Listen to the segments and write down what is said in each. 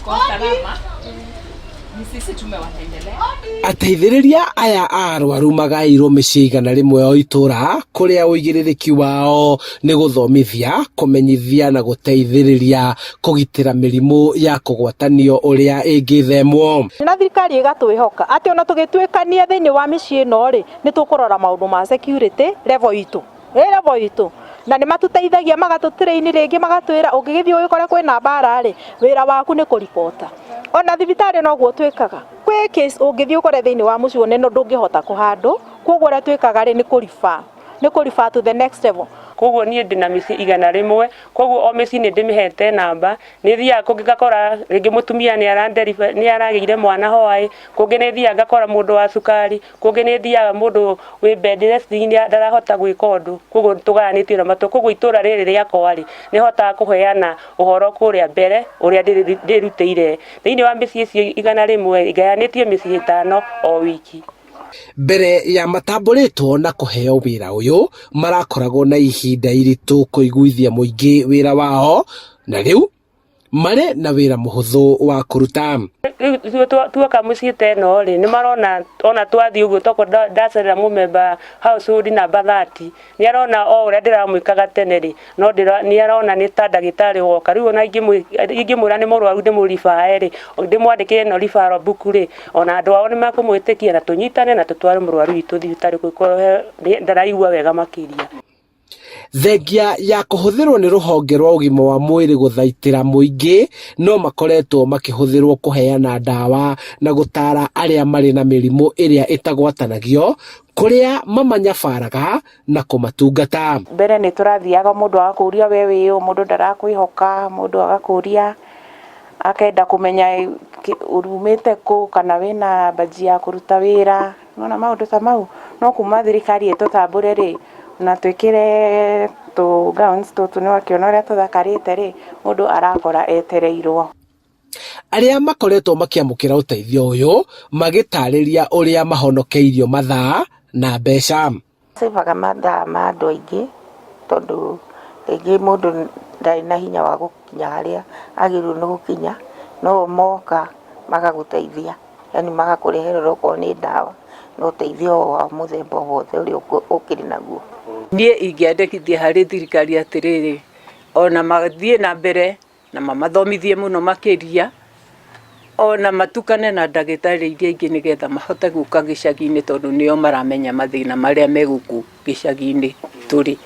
Tuko salama. Ni sisi tumewatembelea. Ateithĩrĩria aya a arwaru magaĩirwo mĩciĩ 100 o itũra kũrĩa ũigĩrĩrĩki wao nĩ gũthomithia, kũmenyithia na gũteithĩrĩria kũgitĩra mĩrimũ ya kũgwatanio ũrĩa ĩngĩthemwo. Na thirikari ĩgatwĩhoka atĩ ona tũgĩtuĩkania thĩinĩ wa mĩciĩ ĩno rĩ, nĩ tũkũrora maũndũ ma security level itũ ĩ level itũ, na nĩ matũteithagia, magatũtrain rĩngĩ, magatwĩra ũngĩgĩthiĩ ũgĩkore kwĩna mbara rĩ, wĩra waku nĩ kũribota. Ona thibitarĩ noguo twĩkaga, kwĩ case ũngĩthiĩ ũkore thĩinĩ wa mũciĩ ũnene ndũngĩhota kũhandũ, koguo ũrĩa twĩkaga rĩ, nĩ kũrefer to the next level. Koguo niĩ ndĩna mĩciĩ 100, koguo o mĩciĩ nĩ ndĩmĩhete namba. Nĩ thiaga kũngĩ ngakora rĩngĩ mũtumia nĩ aragĩire mwana hwaĩ, kũngĩ nĩ thiaga ngakora mũndũ wa cukari, kũngĩ nĩ thiaga mũndũ wĩ bed rest ndarahota gwĩka ũndũ. Koguo tũgayanĩtio na matũ, koguo itũra rĩrĩ rĩakwa rĩ, nĩ hotaga kũheana ũhoro kũrĩa mbere ũrĩa ndĩrutĩire thĩinĩ wa mĩciĩ icio 100. Ngayanĩtie mĩciĩ 5 o wiki. Mbere ya matambũrĩtwo na kũheo wĩra ũyũ, marakoragwo na ihinda iritũ kũiguithia mũingĩ wĩra wao, na rĩu marĩ na wĩra mũhũthũ wa kũruta. Rĩu ithuĩ tuoka mũciĩ ta ĩno rĩ, nĩ marona ona twathiĩ ũguo, tokorwo ndacerera mũmemba household number 30, nĩ arona o ũrĩa ndĩramwĩkaga tene rĩ, no nĩ arona nĩ ta ndagĩtarĩ woka. Rĩu ona ingĩmwĩra nĩ mũrwaru, ndĩmũribae rĩ, ndĩmwandĩkĩre ĩno referral book rĩ, ona andũ ao nĩ makũmwĩtĩkia na tũnyitane na tũtware mũrwaru witũ thibitarĩ kũngĩkorwo ndaraigua wega makĩria. Thengia ya kũhũthĩrwo nĩ rũhonge rwa ũgima wa mwĩrĩ gũthaitĩra mũingĩ, no makoretwo makĩhũthĩrwo kũheana ndawa na gũtara arĩa marĩ na mĩrimũ ĩrĩa ĩtagwatanagio, kũrĩa mamanyabaraga na kũmatungata. Mbere nĩ tũrathiaga, mũndũ agakũria we wĩ ũ, mũndũ ndarakwĩhoka, mũndũ agakũria, akenda kũmenya umĩte kũ, kana wĩna mbanji ya kũruta wĩra, nĩwona maũndũ ta mau. No kuma thirikari ĩtũtambũre rĩ, na twĩkĩre tũ gowns tũtũ, nĩwakĩona ũrĩa tũthakarĩte rĩ, mũndũ arakora etereirwo. Arĩa makoretwo makĩamũkĩra ũteithio ũyũ magĩtarĩria ũrĩa mahonokeirio mathaa na mbeca. Savaga mathaa ma andũ aingĩ, tondũ rĩngĩ mũndũ ndarĩ na hinya wa gũkinya harĩa agĩrĩirwo nĩ gũkinya, no moka magagũteithia, yani magakũreherera okorwo nĩ ndawa na ũteithio wa mũthemba o wothe ũrĩa ũkĩrĩ naguo. Niĩ ingĩandĩkithia harĩ thirikari atĩrĩrĩ, ona mathiĩ na mbere na mamathomithie mũno makĩria, ona matukane na ndagĩtarĩ iria ingĩ nĩgetha mahote gũka gĩcagi-inĩ, tondũ nĩo maramenya mathĩna marĩa me gũkũ gĩcagi-inĩ tũrĩ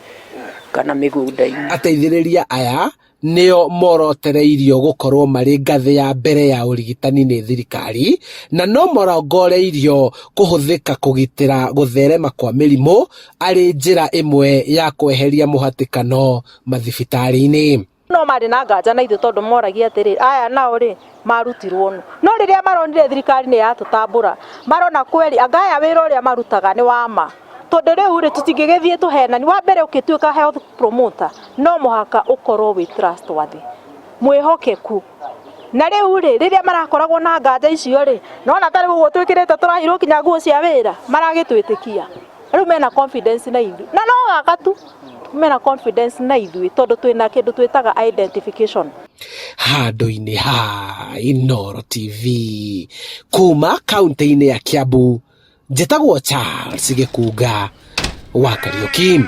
kana mĩgũnda-inĩ. Ateithĩrĩria aya nĩo morotereirio gũkorwo marĩ ngathĩ ya mbere ya ũrigitani nĩ thirikari, na no marongoreirio kũhũthĩka kũgitĩra gũtherema kwa mĩrimũ arĩ njĩra ĩmwe ya kweheria mũhatĩkano mathibitarĩ-inĩ. No marĩ na nganja na ithuĩ, tondũ moragia atĩrĩ, aya nao rĩ, marutirwo nũ? No rĩrĩa maronire thirikari nĩ yatũtambũra, marona kweri anga aya wĩra ũrĩa marutaga nĩ wa ma, tondũ rĩu rĩ, tũtingĩgĩthiĩ tũhenani. Wa mbere, ũkĩtuĩka health promoter no mũhaka ũkorwo wĩ trustworthy, mwĩhokeku. Na rĩu rĩ, rĩrĩa marakoragwo na nganja icio rĩ, nona ta rĩu ũguo twĩkĩrĩte, tũrahirwo kinya nguo cia wĩra, maragĩtwĩtĩkia. Rĩu mena confidence na ithuĩ, na no gaka tu mena confidence na ithuĩ, tondũ twĩna kĩndũ twĩtaga identification. Handũ-inĩ ha Inooro TV kuma kaunti-inĩ ya Kiambu, njĩtagwo Charles Gĩkunga wa Kariũki.